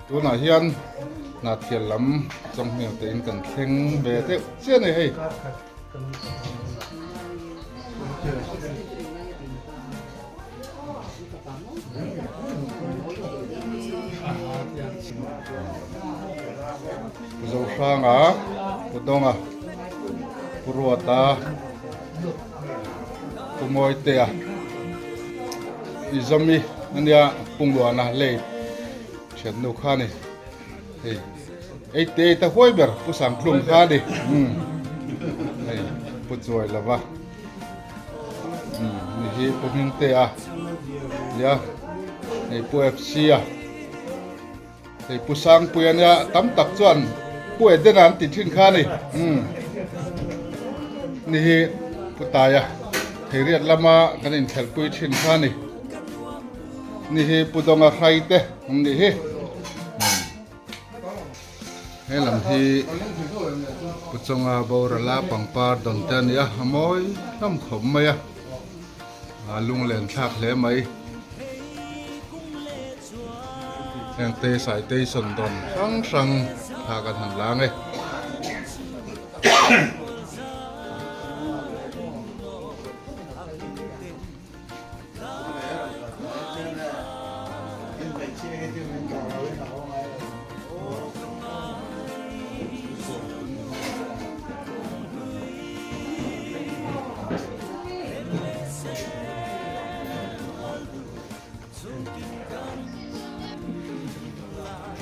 Tunah hian Hnahthial lam chawnghmel tein kan thleng ve deuh chiah a ni hei. Pu Zohranga, Pu Dawnga, Pu Ruata, Pu Mawitea, i Zawmi ania Pungluana lei thiannu kha a ni hei ei te ei ta huai ber Pu Sangthlum kha a ni hei Pu Chuailova. Ni hi Pu Hmingtea nia hei Pu FC a hei Pu Sangpuia nia tam tak chuan Pu Edena an ti thin kha a ni ni hi Pu Taia Theiriat lama kan inkhelhpui thin kha a ni ni hi Pu Dawnga Hraite an nih hi. He lam hi Pu Chawnga borala pangpar dawn te a ni a, a mawi hlawm khawp mai a, a lunglen thlak hle mai. Heng te citation dawn hrang hrang thla kan han lang e.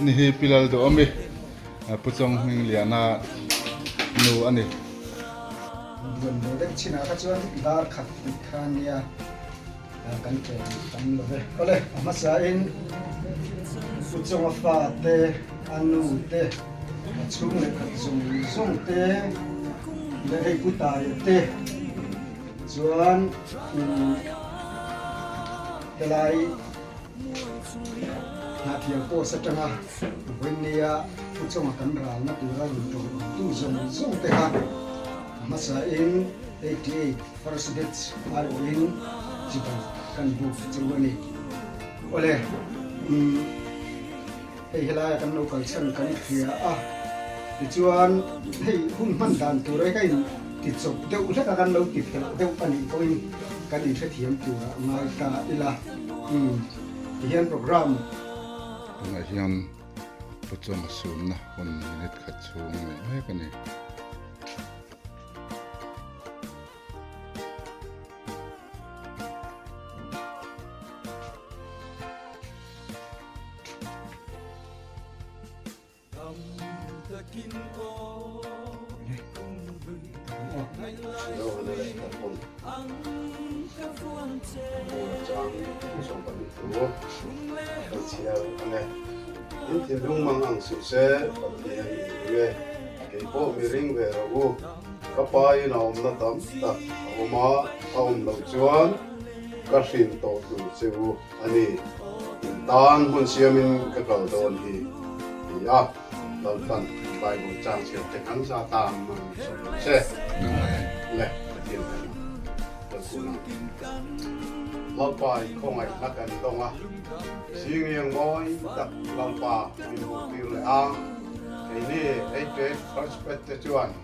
Ni hi Pilal duh awm i Pu Chawng Hming Liana nu a ni. Buan lo deuh chinah kha chuan dar khat tih kha nia kan chen tam lo ve. Awle, a hmasain Pu Chawnga fa te, a nu te, a chhung leh khat zawng zawng te leh hei Pu Taia te chuan helai Hnahthial post atanga Vawinia Pu Chawnga kan ralna tura rawn tawng awmtu zawng zawng te kha a hmasain 88 first batch aiawhin chibai kan buk chu a ni. Awle, umm hei helaia kan lo kal chhan kan hria a, tichuan hei hun hman dan tur hi ka in ti chawp deuh hlek a, kan lo ti phelh deuh a nih pawhin kan inhrethiam turah ngai ta ila. Umm tihian program. Tunah hian Pu Chawma sunna hun minute khat chhung nei mek a ni. In thinlung mang ang suh se, Pathian in ring e, kei pawh mi ring ve rawh u. Ka pa in a awmna tam tak a awm a, a awm loh chuan ka hrin tawh tur che u a ni. In tan hmun siamin ka kal dawn hi ti a, Lalpan Bible chang chhiar te kan za tan man sawm lo che. Le, Pathian hnenah Lalkun ang. Lalpa i khawngaihna kan dawng a, Zingliang mawi tak Lalpa min hmuh tir leh a, keini Eight First Batch te chuan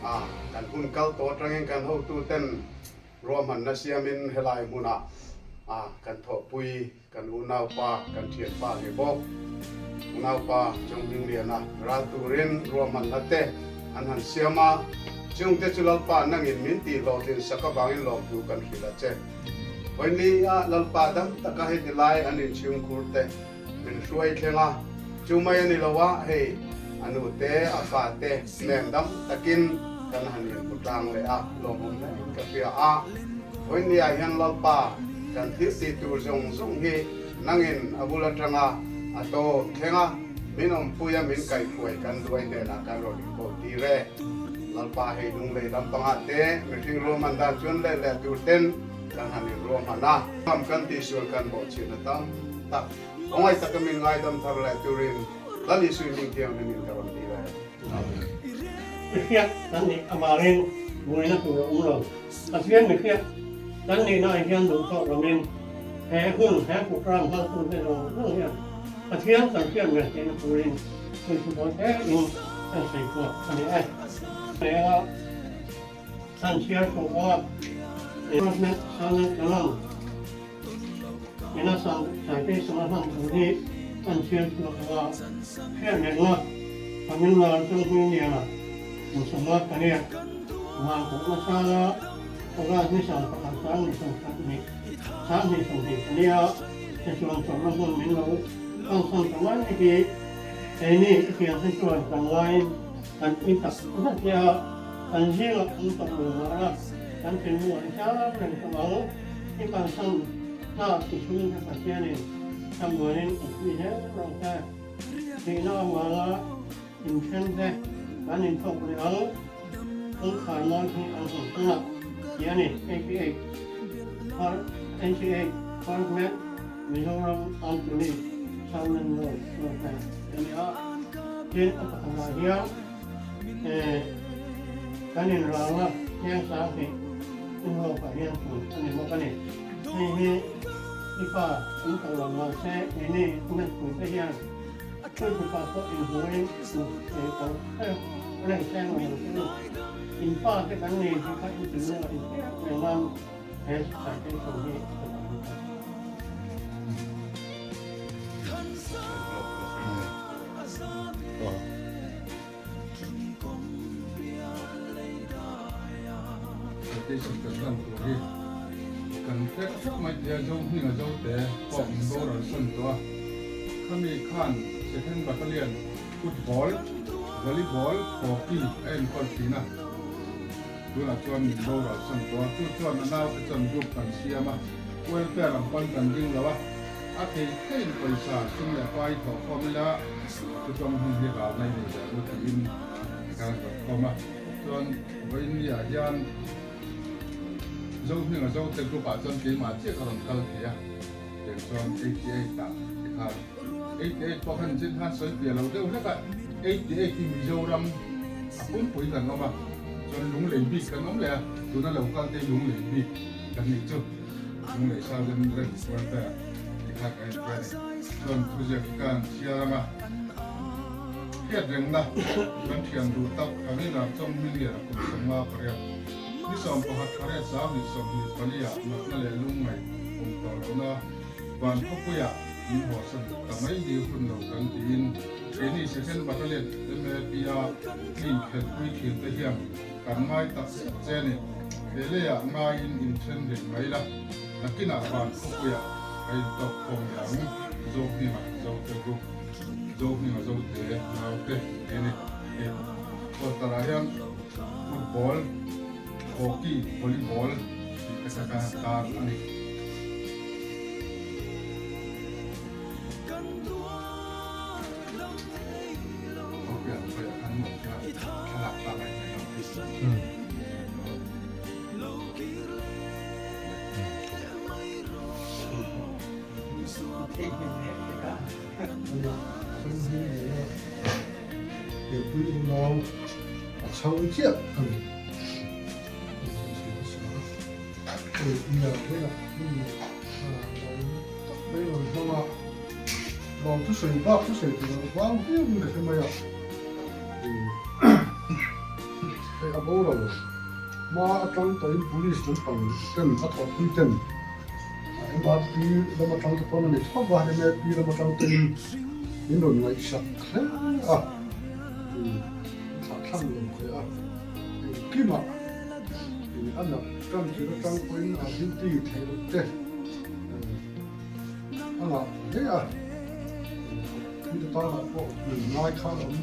a kan hun kal tawh atangin kan hotuten Ruahmanna siamin helai hmunah a kan thawhpui kan unaupa, kan thianpa ni bawk. Unaupa Chunghmingliana ral turin ruahmanna te an han siam a, chungte chu Lalpa nangin min tih hlawhtlin sak avangin lawmthu kan hrilh a che. Vawiin ah Lalpa dam taka heti lai an inchhungkhur te min hruai thleng a, chu mai a ni lo a, hei a nu te a fa te nen dam takin kan han inhmu tlang leh a, lawmawm hle ka hria a. Vawiin ah hian Lalpa kan thil tih tur zawng zawng hi nangin a bul atanga a tawp thleng a, min awmpui a min kaihhruai kan duai hnenah kan rawn inkawl tir e. Lalpa hei lunglei lampangah te mihring ruahman dan chuan let leh tur ten Kan han in ruahman a, ram kan tihsual kan bawhchhiat na tam tak khawngaih taka min ngaidam thar leh turin Lal Isui hming thianghlim in ka rawn ti le. Amen. Mihriat kan nih avangin buaina tur a awm lo. Pathian mihriat kan nihna ah hian duh tawk lovin he hun, he program hmangtute zawng zawng hian. Pathian kan hriat ve theihna turin puithu te in kan sawi chhuak a ni e. Heng a kan chhiar tawh a, Department Southern Kalam ina citation a hman tur hi kan chhiar chhuak a, hriat rengna Tamil Nadu Chawlhmui-Liana Musama Pariat van kawhna sanga August ni 11 sang 20 24 te chuan chawlhna hmun min lo kalsan ta mai hi keini i thiante chuan kan laiin kan pui tak zet che a, kan zingah an tawh lo mahna kan thinlung an hriat reng tawh ang. I kalsan tlak ti chhung te Pathianin thlamuanin a pui zel ang che. Thihna avanga inthen te kan inthawk leh ang. Kawngkhar mawi hi an hawn thung a ti a ni. 88 88 Parliament Mizoram Armed Police Southern Road Welfare a ni a. Tin, a pakhatah hian kan inralna chiang sang tih inruakah hian tun a ni bawk a ni. Hei hi i pa an tawh lo mahse keini Methpui te hian Hruaitupa pawh inhmuhin reng seng lo ang che u. In pa te kan ni tih kha in thinlung ah in hriat reng nan he citation hi ka dah bawk a. Citation kan hlan tur hi kan hre theuh mai tia Zo hming a zo te pawh min boral sawn tawh a. Khami khan Second Battalion football, volleyball, hockey a enkawl thin a. Tunah chuan min boral sawn tawh a, chu chuan a naute chuan group kan siam a, welfare lam pawn kan ding lo a, a thei theiin pawisa sum leh pai thawh khawm ila chu tawng hun hi ral mai nei ve u tiin kan rawn khawm a. Chuan vawiin ni ah hian Zohminga Zote group ah chuan keimah chiah ka rawn kal thei a, tiang chuan 88 ah tikhan 88 pawh khan chin khan sawi piah lo deuh hlek a, 88 hi Mizoram a pumpui kan awm a, chuan lunglei bik kan awm leh a, tuna lo kal te hi lunglei bik kan nih chu, lunglei Southern Range Welfare tikhan kan intia a ni. Chuan thuziak hi ka han chhiar ang a, hriat rengna kan thian duh tak Kavina Chawnghmingliana kum 58, ni 11 thla 2024 ah natna leh lungngaih awm tawh lohna van khawpuiah min hawsan ta mai hi hun lo kan tiin keini Second Battalion MAP-a clean khelhpui thin te hian kan ngai tak zet che a ni. He leiah ngaiin inthen reng mai la, nakinah van khawpuiah ka intawk khawm leh ang, Zohminga Zote Group, Zohminga Zote Naute tih a ni. He quarter-ah hian football, hockey, volleyball tih te kha kan han tar a ni. A chho chiah a ni. Lawm thusawi bak thusawi tur a vang viau in ka hre mai a, hei a boral hma atang tawhin police lampang ten a thawhpui ten MRP lam atang te pawn a ni tho va, MAP lam atang tein min rawn ngaihsak hle a, thlahthlak lo hle a, engkimah a nat tan tir atang pawhin a duty theih loh te. A ngah hle a, mite tanah pawh min ngai kha a awm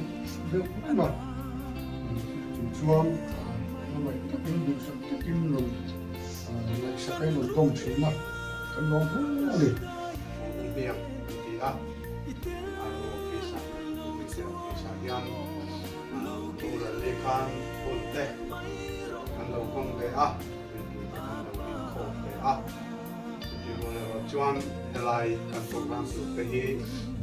deuh reng a, chung chuan hmangaih takin duhsak takin rawn ngaihsak a in rawn tawng thin a, kan lawm hle a ni. Hmiang an ti a, RO office ah, Committee office ah hian rural leh khan hun te an lo hmang ve a, mipui te kan lo inkhawm ve a. Chutih rual erawh chuan helai kan program tur te hi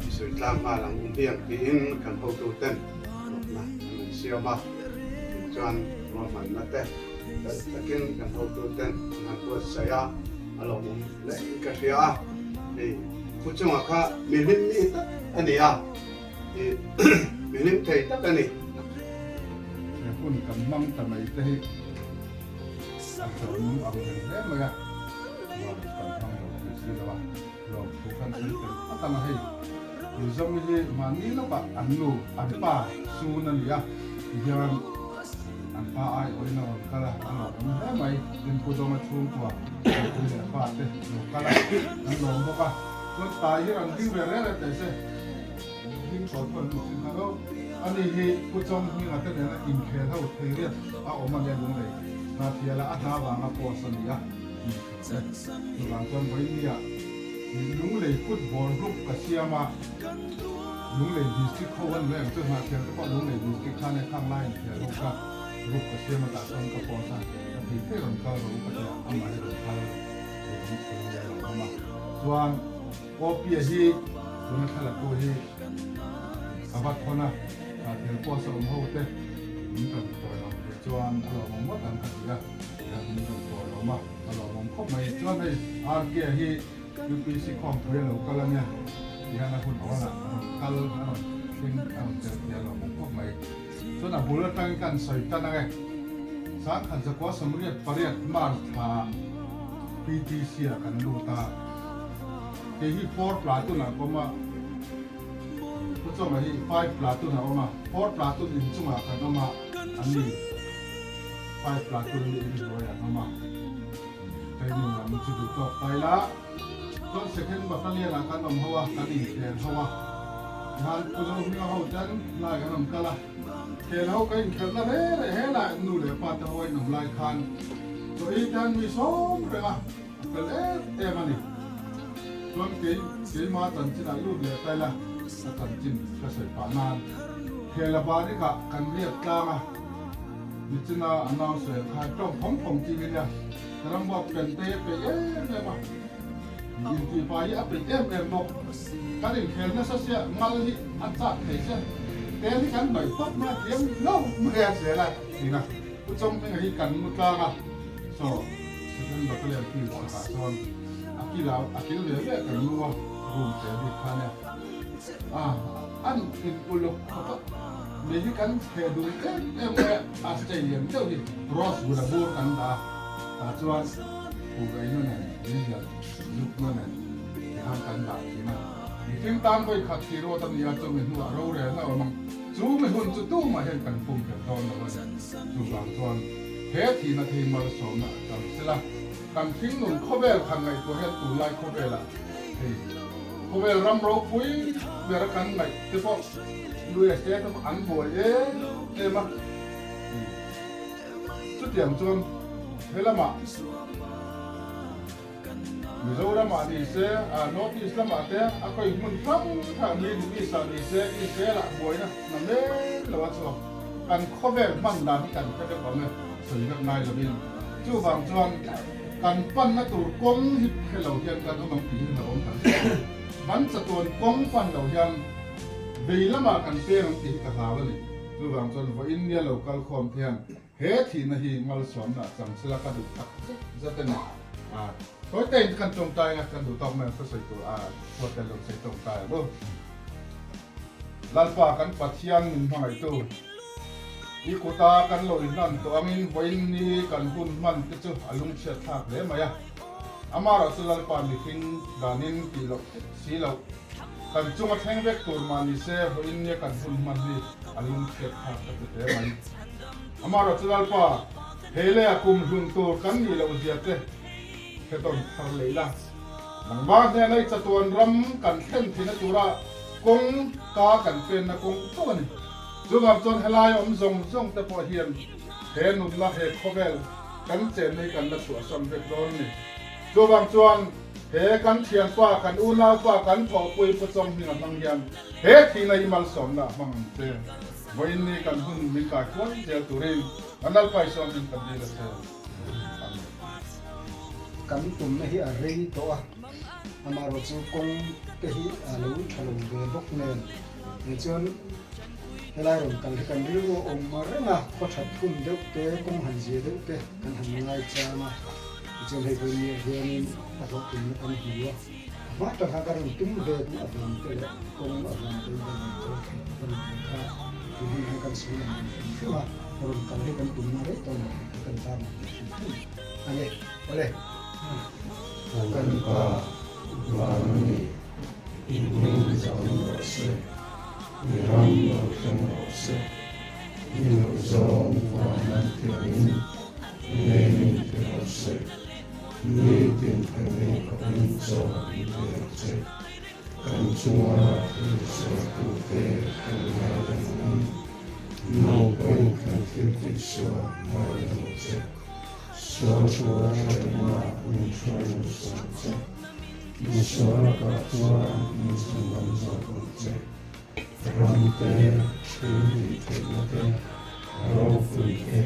i sawi tlang nghal ang hmiang tiin kan hotu ten rawtna an rawn siam a, chung chuan ruahmanna te fel takin kan hotu ten an han buatsaih a, a lawmawm hle in ka hria a, hei. Pu Chunga kha mi hlim mi tak a ni a, mi hlim thei tak a ni. He hun kan hmang ta mai te hi a hlawm ang reng hle mai a, nuam kan hmang lo thei si lo a, hlawm thu kan sawi tel phawt ang a hei. Mizawng hi mahni lawkah an nu, an pa sun a ni a, tihian an pa aiawhin a rawn kal a, a lawmawm hle mai. Tin Pu Dawnga chhungkua, nupui leh pa te lo kal a, an lawm bawk a. Chuan tai hi rawn ding ve reng reng teh se, ding tawh chu an lu chin kha lo. Ani hi Pu Chawng hminga te nena inkhel ho thei riat a awm a nia lunglei hna thiala a hna vanga post a ni a, Chuvang chuan vawinia Lunglei football group ka siam a, Lunglei district ho an reng chu hnahthial te pawh Lunglei district khan e khang lai inthial ho kha group ka siam a tah chuan ka post a, ka thei thei rawn kal ro ka tia amah hi rawn kal thei awm chhung nia lo awm a. Chuan Opia hi tuna thlalatu hi a va thawn a, hnahthial post a awm ho te min rawn tawi awm thei chuan a lawmawm ngawt ang ka ti a, tihian min rawn tawi awm a. A lawmawm khawp mai. Chuan hei RK hi UPC khawmpui a lo kal a nia tihian a hun awl ah a rawn kal a rawn thleng a rawn tel thei a lawmawm khawp mai. Chuan a bul atangin ka han sawi tan ang e. Sangkhat zakua 88 March thla ah PTC ah kan lut a. Kei hi four platoon ah ka awm a, Pu Chawma hi five platoon ah a awm a, four platoon inchungah kan awm a, a ni. Pipe la tur hi in hnuai a hnawm a, training lam chu duh tawk ta ila. Chuan second battalion ah kan awm ho a, kan inkhel ho a. Tihan Pu Zohminga ho ten lai kan rawn kal a, khel ho ka inkhelh na reh reh he lai nu leh pa te ho a inawm lai khan chaw ei te han nui sawm reng a, a fel em em a ni. Chuan kei keima chanchin ah lut leh ta ila, ka chanchin ka sawi pah nan khel a barik ah kan riak tlang a. Nichina a nau sawi kha tawng phawng phawng ching a nia, ka ram buak pen te hi a peih em em a, intih pa hi a peih em em bawk. Kan inkhel nasa sia ngal hi a chak thei sia, tel hi kan hnawih phawt mai a thiam lo mai a zel a tina. Pu Chawng Hminga hi kan mu tlang a, saw Second Battalion field sakah chuan a kil a a kil ve ve kan mu a, room te bik kha nia. A an in uluk khawp a, mi hi kan chhe dun em em mai a, a stay lian deuh hi rose bul a bur kan dah a, tah chuan khuhreina nen meizial zukna nen tikhan kan dah thin a, mihring tan vawi khat thih ruat a ni a, chumi hnuah rorelna awm ang, chu mi hun chu tumah hian kan pum phelh dawn lo a ni, chuvang chuan he thihna thei malsawmna a tam sela, kan hringnun khawvel khan ngaihtuah hian tunlai khawvelah hei. Khawvel ram ropui ber a kan ngaih te pawh USA te pawh an buai em em a, chutiang chuan he lamah Mizoramah ni se, North East lamah te a khawi hmun hrang hrang Middle East ah ni se, Israel ah buaina na mek lo a chhuak. Kan khawvel hman dan hi kan hre vek awm e, sawi vek ngai lovin. Chuvang chuan kan panna tur kawng hi hre lo hian kan awm ang tih hi hlauhawm tak zet a ni. Kan chatuan kawng pan lo hian vei lamah kan peng ang tih hi ka hlau a ni. Chuvang chuan vawiin nia lo kal khawm te hian he thihna hi malsawmna a chang sela ka duh tak zet zet a ni. Tawi tein kan tawngtai anga kan duh tawk mai ang ka sawi tur a chhuat tel lo sawi tawngtai ang u. Lalpa kan Pathian min hmangaihtu, i kuta kan lo inhlan tawh angin vawiin ni kan hun hman te chu a lungchhiat thlak hle mai a. Amaherawh chu Lalpa mihring danin tih loh si loh, kan chunga thleng vek tur mah ni se vawiin nia kan hun hman hi a lungchhiat thlak ka ti hle mai. Amaherawh chu Lalpa, hei leiah kum hlun tur kan nih loh zia te hre tawn thar leh ila. Nangmah hnena i chatuan ram kan thlen theihna tura kawng ka kan penna kawng chauh a ni. Chuvang chuan helai awm zawng zawng te pawh hian he nunna he khawvel kan chenna hi kan la chhuahsan vek dawn a ni. Chuvang chuan he kan thianpa, kan unaupa, kan thawhpui Pu Chawnghminga hmang hian he thihna hi malsawmna a hmang ang che. Vawiin ni kan hun min kai huai zel turin kan Lalpaisuam in kan dil a che. Kan tumna hi a rei tawh a, amaherawh chu kawng te hi a lo tha lo ve bawk nen tichuan helai rawn kal hi kan rilru a awm reng a, khaw that hun deuh te, kawng han zia deuh te kan han ngai chang a, tichuan hei vawiin ah hianin a hlawhtlinna kan hmu a. Hma taka ka rawn tum ve avang te leh kawng avang te in ka rawn kal theih ka rawn kal kha tun hun hian kan sawi lang ve hrim hrim a, rawn kal hi kan tumna rei tawh lo tih kha kan tarlang ve hrim hrim a ni. Awle. Kan Pa van a ni, i hming zam rawh se, i ram lo thleng rawh se, i duh zawng van an tiangin ngei min ti rawh se. Nitin theihnei khawpin chaw an pe ang che. Kan chunga thil sualtute kan ngaidam ang. Nang pawhin kan thil tih sual ngaidam ang che. Sual tura hrehna min hruai nasa ang che. Misual lakah chuan min chhandam zawk ang che. Ram te, thil tih theihna te, ropui te,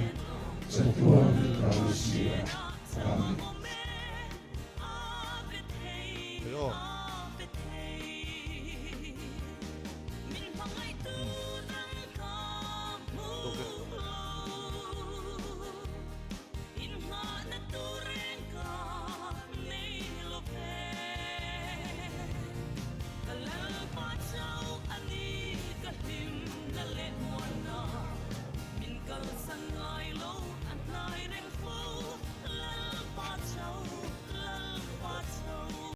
chatuan kan zia. Amen. Hello.